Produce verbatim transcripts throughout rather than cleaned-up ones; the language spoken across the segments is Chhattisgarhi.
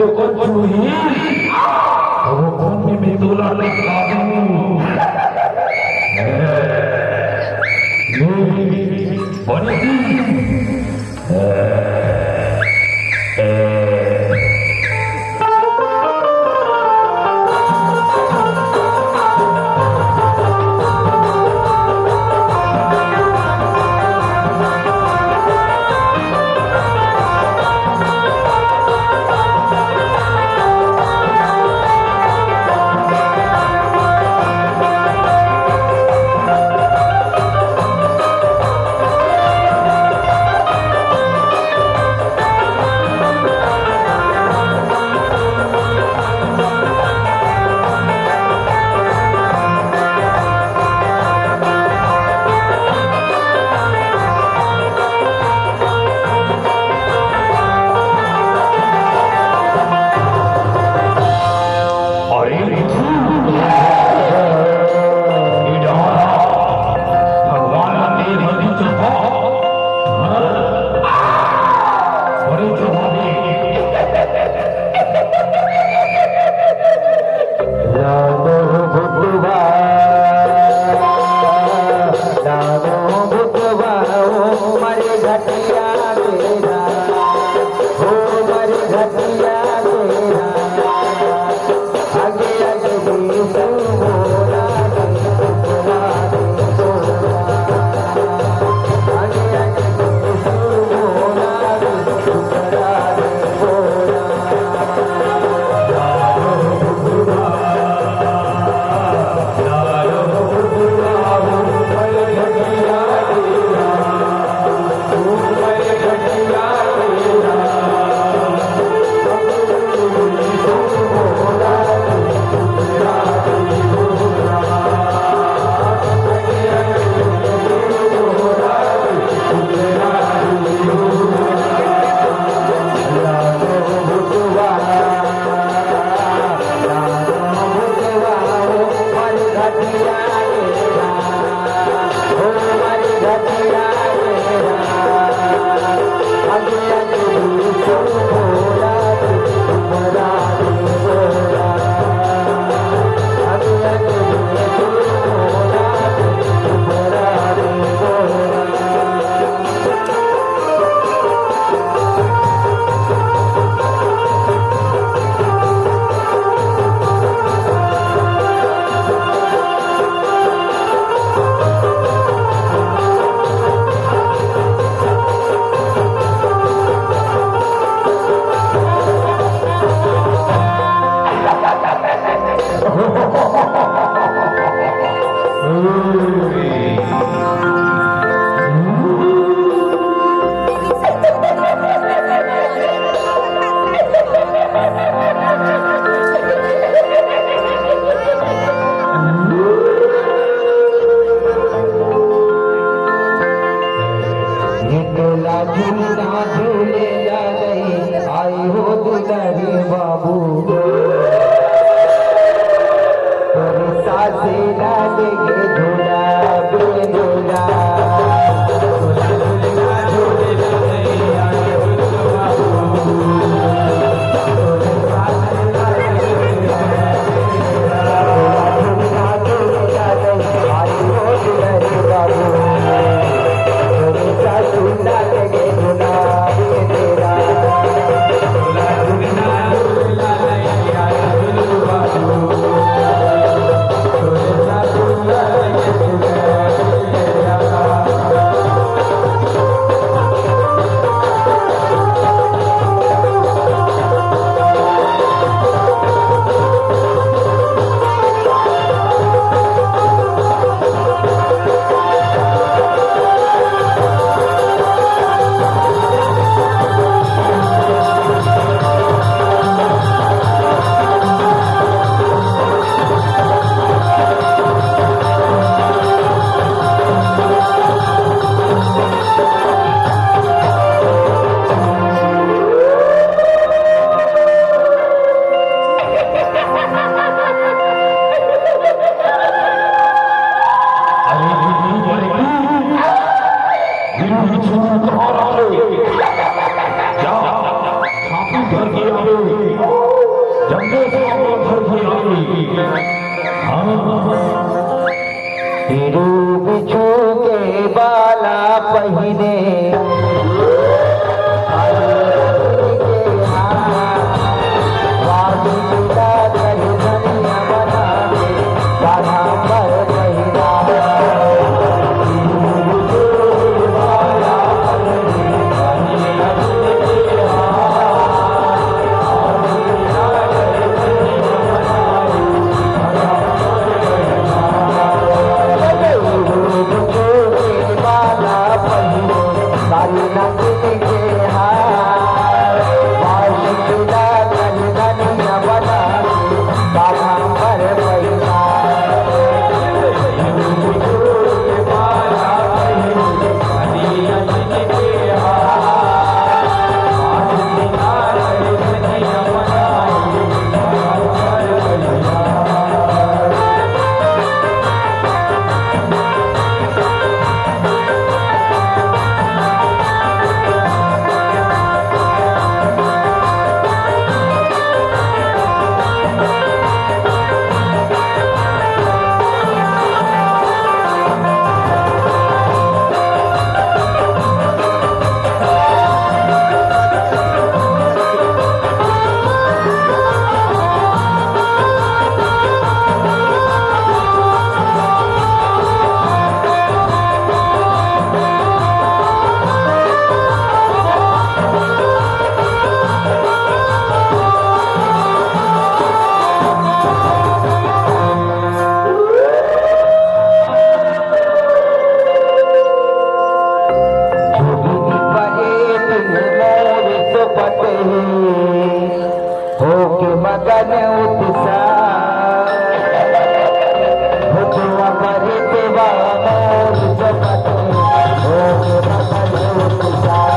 तो कौन चूही? वो कौन में मैं तोला लटका दूं? ए, ए, बड़ी अरे, भगवान ने दे दी चंपा। अरे, चंपा दे। लाडो भुतवा, लाडो भुतवा, ओ मरे घटिया तेरा, ओ मरे घटिया तेरा। आगे आगे बीसू बोला, बीसू बोला, बीसू बोला। आगे आगे बीसू बोला, बीसू बोला, बीसू बोला। ये टोला झूलना झूले जा रही, आई हो दुलहरी बाबू। तोरे सासे डालेंगे झूला, बेलूला। अरे, ये नहीं बोलेगी। ये नहीं छोड़ू, कहाँ रख ले? जा, छाती भर के आवे। रूप छू के बाला पहिने, जोगिनी परे दिन मोर सोपत हे, होके मगन उत्साह। भुजवा परे देवा मोर सोपत हे, होके मगन उत्साह।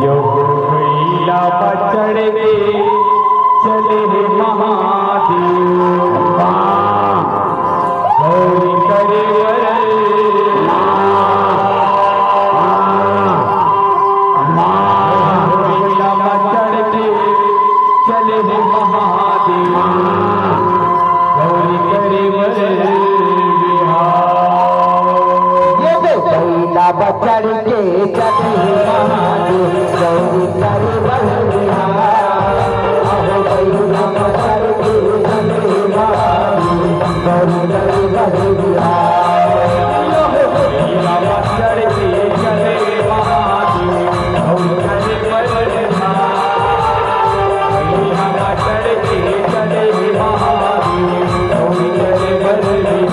यो भुइला पर चढ़ के चले हे महादेव। गौरी करे बर। भुइला पर चढ़ के चले हे महादेव। गौरी करे बर बिहार। ये तो भुइला पर चढ़ के चले हे महादेव। गौरी करे बर बिहार। अहो भुइला पर चढ़ के चले हे महादेव। गौरी करे बर बिहार। भुइला पर चढ़ के चले हे महादेव। गौरी करे बर बिहार।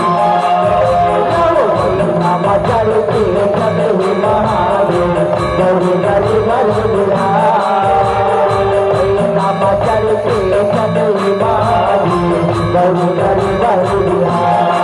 भुइला पर चढ़ के चले हे महादेव। गौरी करे बर बिहार।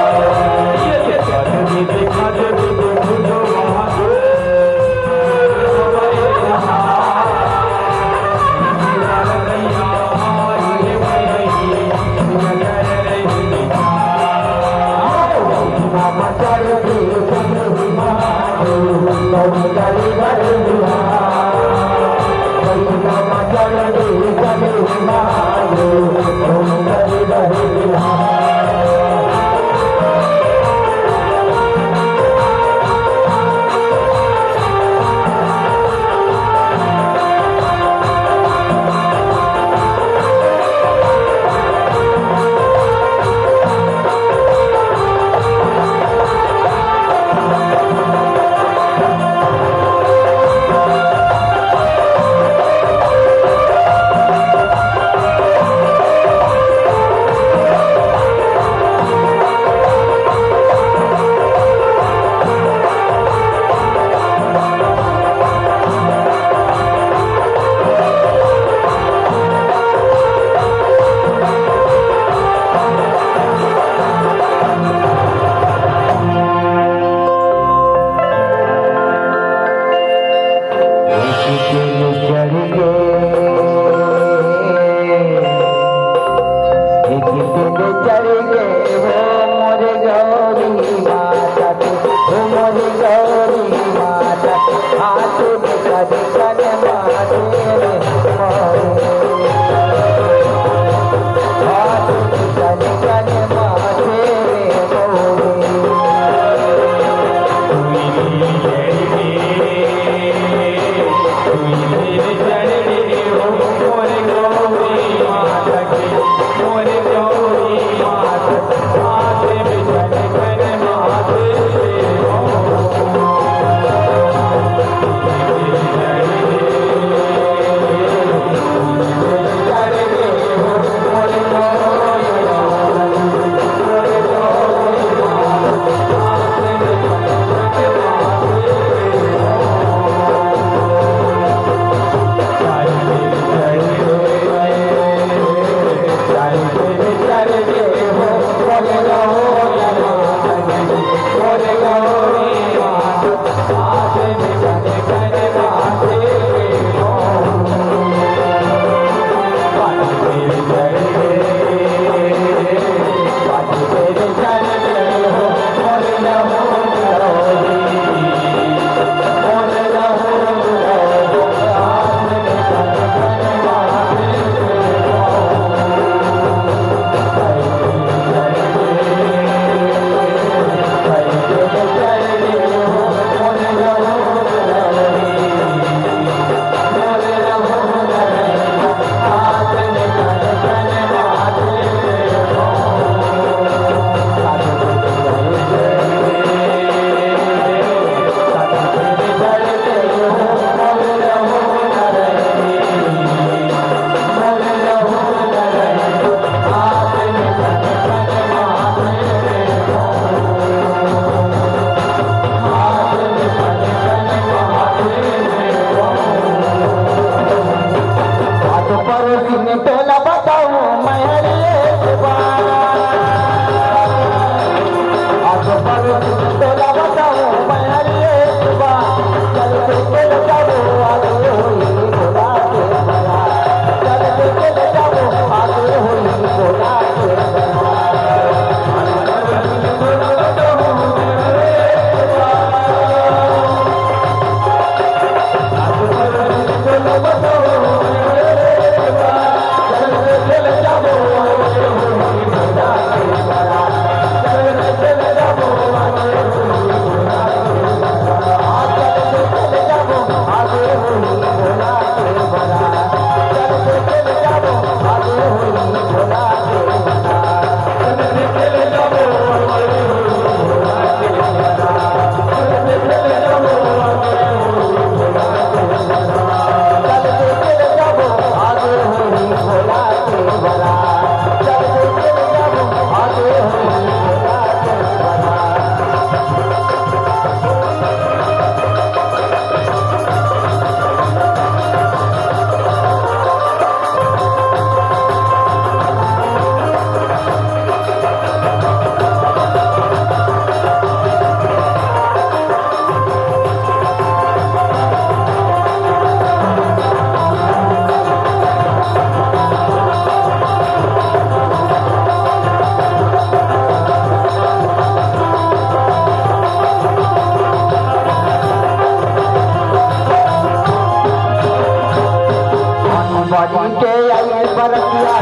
के आई बरतिया,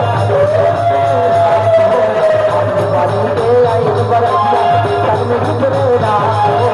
के आई बरतिया, तन में कितने ना हो।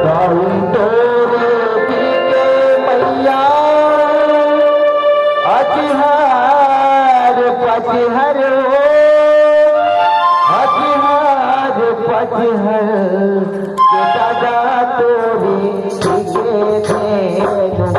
दाऊ तोरे पीके मैया, अचहर पचहर हो, अचहर पचहर के दादा तोरे पीके दे दो।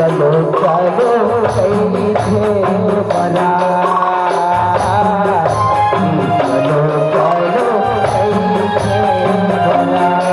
चलो, चलो, कइथे बला। चलो, चलो, कइथे बला।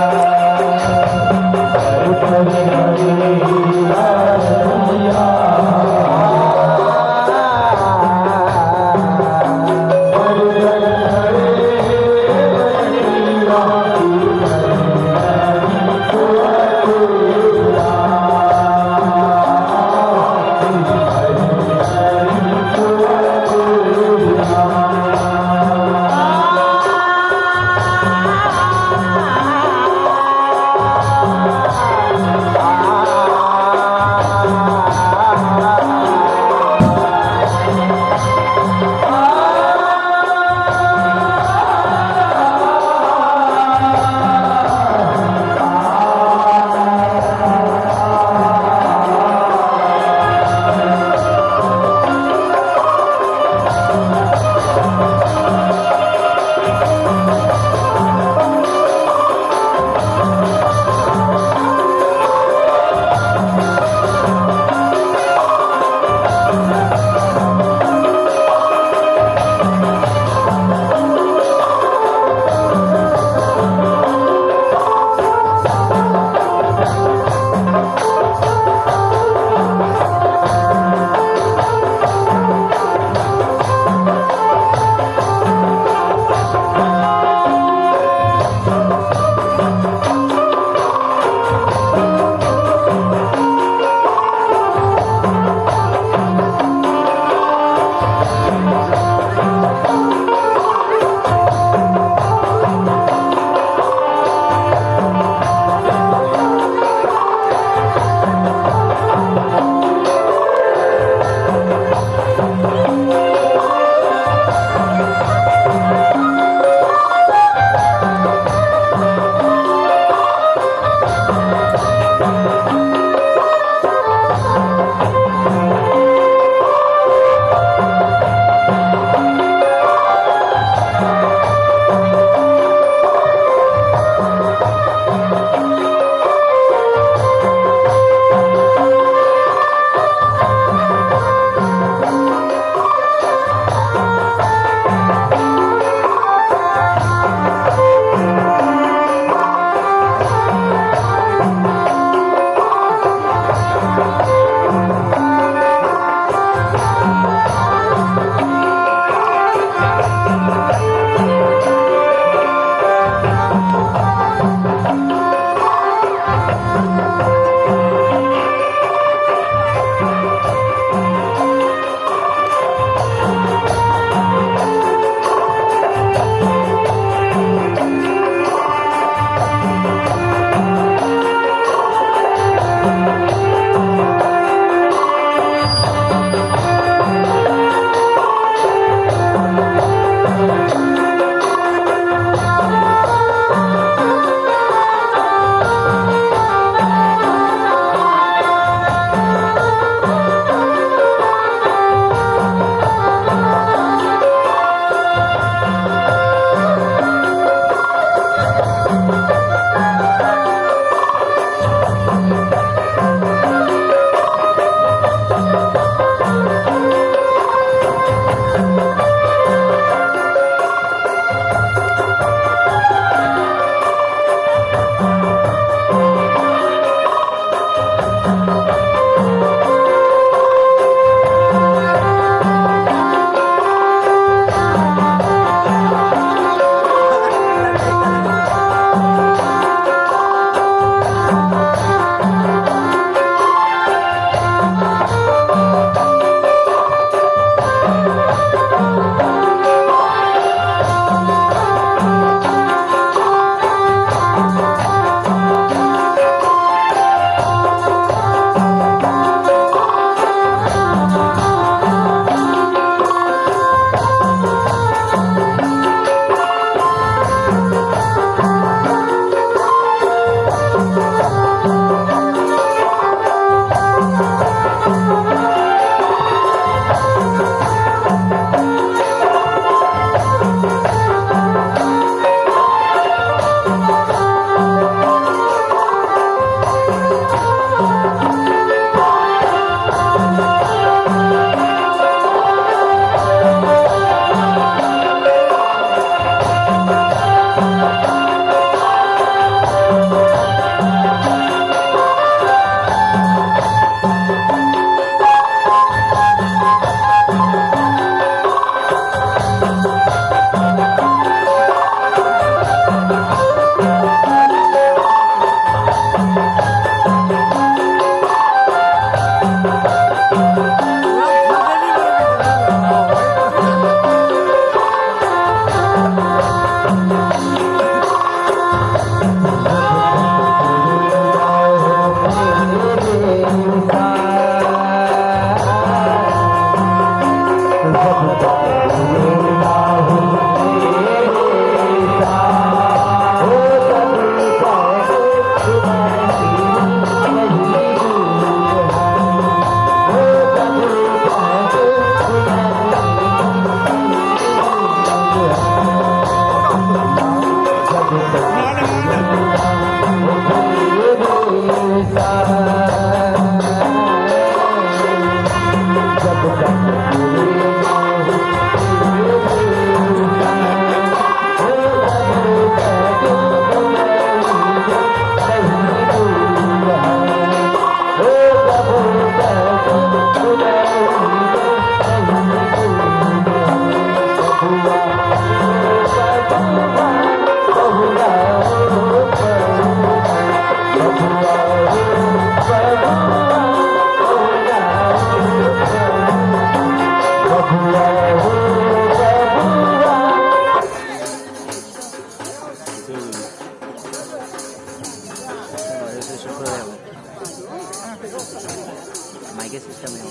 माइके सिस्टम है।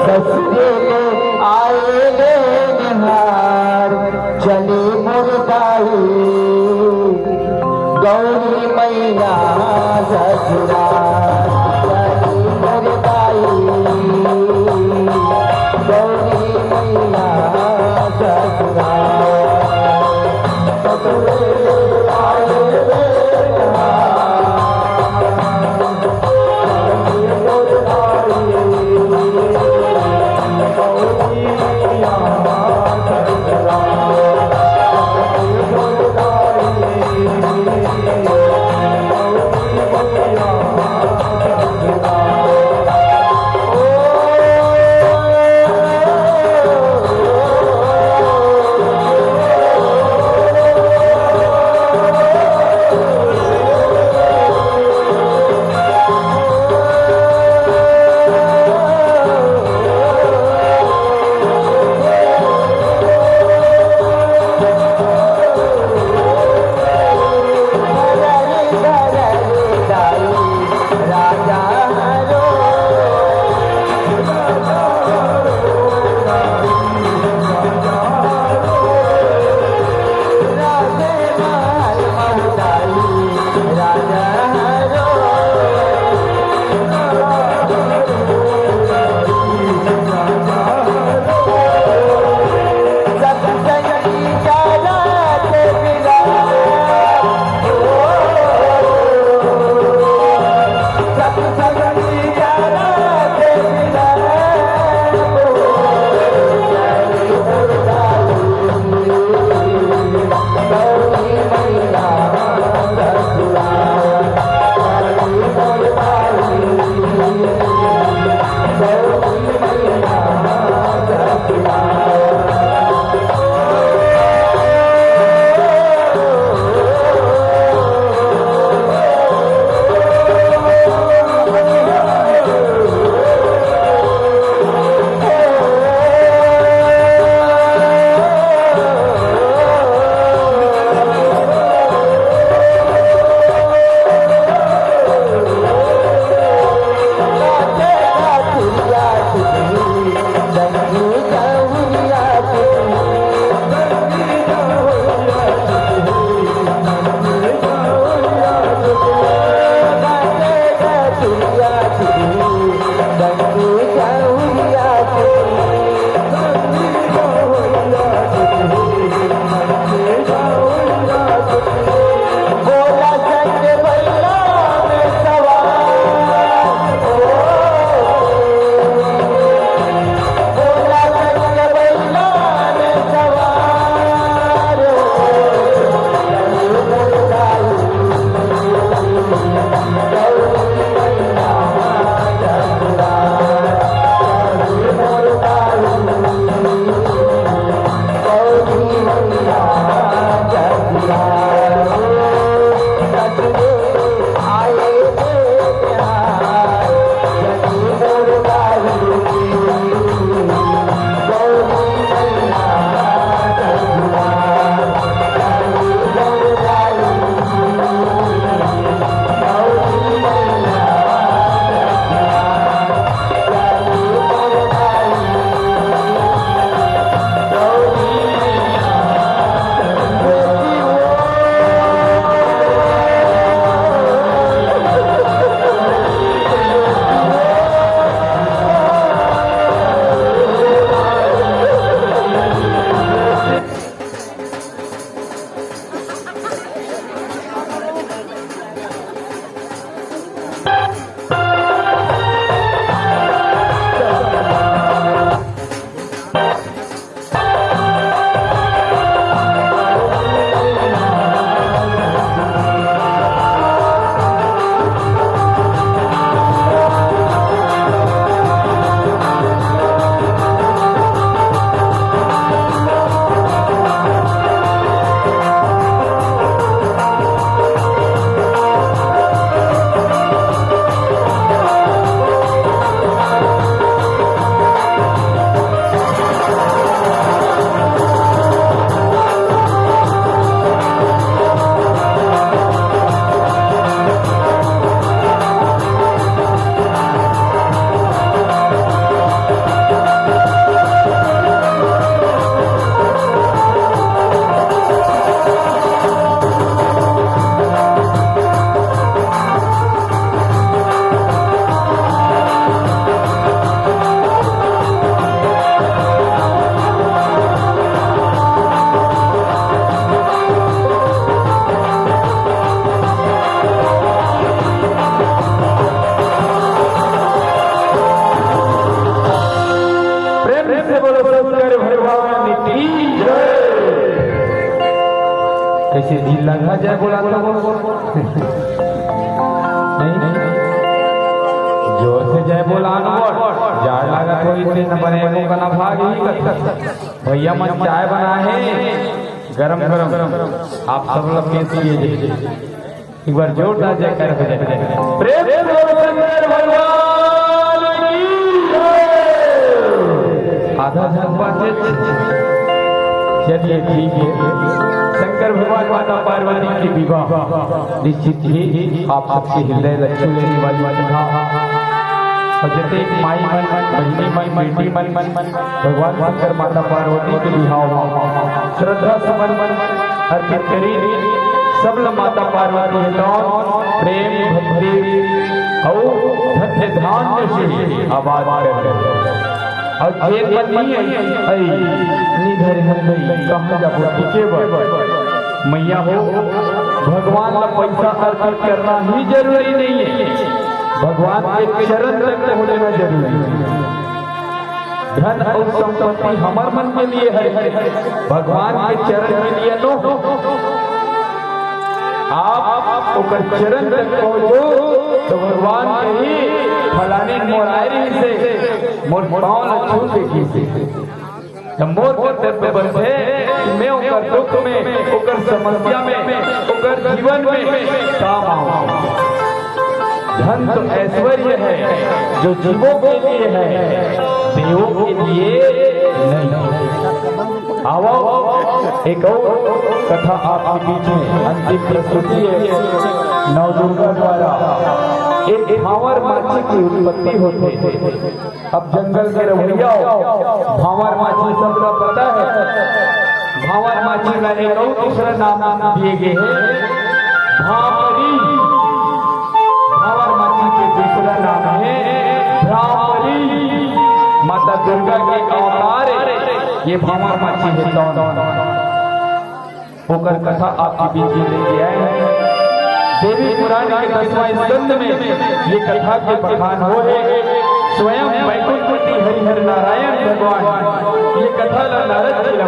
ससुरे ले आए ले निहार, चले मोर दाई गौरी मैया ससुरार। चले मोर दाई गौरी मैया ससुरार। ससुरे ले आए ले निहार, प्रेम से बोलो शंकर भगवान की जय। कैसे दिल लगा जय बोला था वो? नहीं? जोर से जय बोला ना वो। जाड़ लगा थोड़ी से न बने वो बना भाग ही कर। भैया मन चाय बना है, गरम गरम। आप सब लोग पेश किए जाइए। एक बार जोरदार जयकार हो जाए। प्रेम से बोलो शंकर भगवान की जय। आधा धन बाटे। चलिए ठीक है, शंकर भगवान माता पार्वती के विवाह निश्चित ही आप सबके हृदय लक्ष्मी लेने वाली कथा। और जते माई मन, बहिनी मन, बेटी मन, भगवान शंकर माता पार्वती के बिहाव म श्रद्धा सुमन अर्पित करी। सब ल माता पार्वती हे तौन प्रेम भक्ति अउ धन्य धान्य से आबाद कर। अउ जेन मन नहीं आई, आई, नी धरे हन भाई, कहाँ जाबो टिके बर? मैया हो, भगवान ला पैसा अर्पित करना ही जरूरी नहीं है। भगवान के चरण तक पहुँचना जरूरी है। धन अउ संपत्ति हमर मन के लिए है, भगवान के चरण के लिए नो। आप ओकर चरण तक पहुँचो तो भगवान कही, "फलानी मोर आए रहिसे, मोर पाँव ल छू के गिसे।" त मोर कर्तव्य बनथे कि मैं ओकर दुख में, ओकर समस्या में, ओकर जीवन में काम आऊं। धन तो ऐश्वर्य है जो जीवों के लिए है, देवों के लिए नहीं। आवो, एक और कथा आपके बीच में, अंतिम प्रस्तुति है नवदुर्गा द्वारा। एक भांवर माची की उत्पत्ति होथे। अब जंगल के रहुइया हो, भांवर माची सबका पता है। भांवर माची ला एक अउ दूसरा नाम दिए गए हैं, भांवरी। भांवर माची के दूसरा नाम है भ्रामरी। माता दुर्गा के अवतार है ये भांवर माची है। कौन? ओकर कथा आपके बीच में लेके आए हैं। देवी पुराण के दसवां स्कंद में ये कथा के बखान हो है। स्वयं बैकुंठ पति हरिहर नारायण भगवान ये कथा ला नारद जी ला